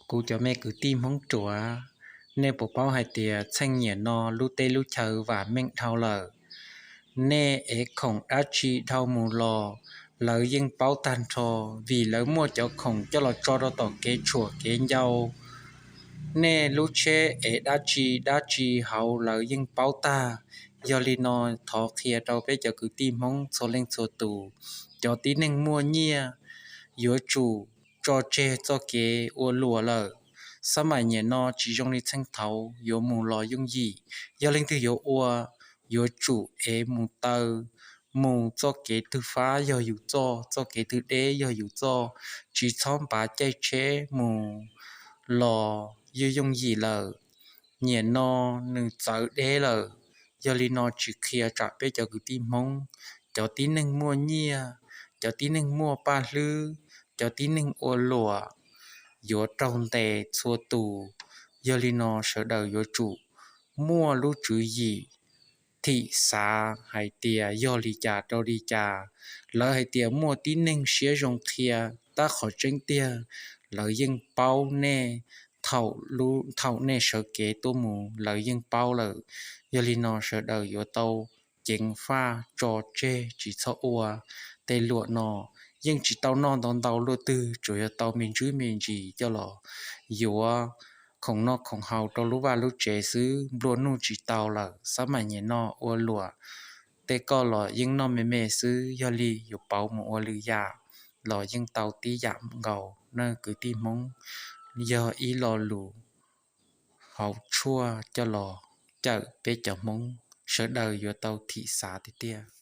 Kuv cov me kwv tij Hmoob ruam, nej puas paub hais tias txheej niam no lub teb lub chaw vam meej dhau lawm? Nej ev khoom dab tsi dhau mus los lawv yeej paub tag nrho, vim lawv muaj cov khoom coj los tso rau tom kev tshuam kev ncau. Nej lub tsheb ev dab tsi dab tsi hauv lawv yeej paub tag. Yog li no thov qhia rau peb cov kwv tij Hmoob txhua leej txhua tus, cov tib neeg muaj nyiaj yuav tsum tso tseg txoj kev ua luam lawm. Xab maim niam no tsis zoo li txheej thaud yuav mus los yooj yim. Yog leej twg yuav ua, yuav tsum ev mus taw, mus txoj kev twg fab yog yus txoj, txoj kev twg deb yog yus txoj, tsis txhob npav caij tsheb mus los yooj yooj yim lawm. Niam no nws txawv deb lawm, yog li no tsis qhia tsam peb cov kwv tij Hmoob, cov tib neeg muaj nyiaj, cov tib neeg muaj paj hlwb, cov tib neeg ua luam yuav raug ntes txhua tus. Yog li no sawv daws yuav tsum muaj lub tswv yim thim xav hais tias yog li cas rau li cas. Lawv hais tias muaj tib neeg siab zoo qhia, tab qhov tseeb tiag lawv yeej paub nej, thaum nej sawv kev tuaj mus lawv yeej paub lawm. Yog li no sawv daws yuav tau ceev faj tso tseg tsis txhob ua. Tej luam no yeej tsis tau noj ntau ntau luaj twg, tsuas yog tau me ntsis me ntsis coj los yuav khoom noj khoom haus rau lub vaj lub tsev xwb, nplua nuj tsis tau lawm. Xab maim niam no ua luam, tej koj los yeej noj me me xwb, yog li yuav pauv mus ua lwm yam los yeej tau tib yam nkaus na kwv tij Hmoob. Yog ib lo lus hauv tshuaj coj los cawm peb cov Hmoob, sawv daws yuav tau thim xav tiag tiag.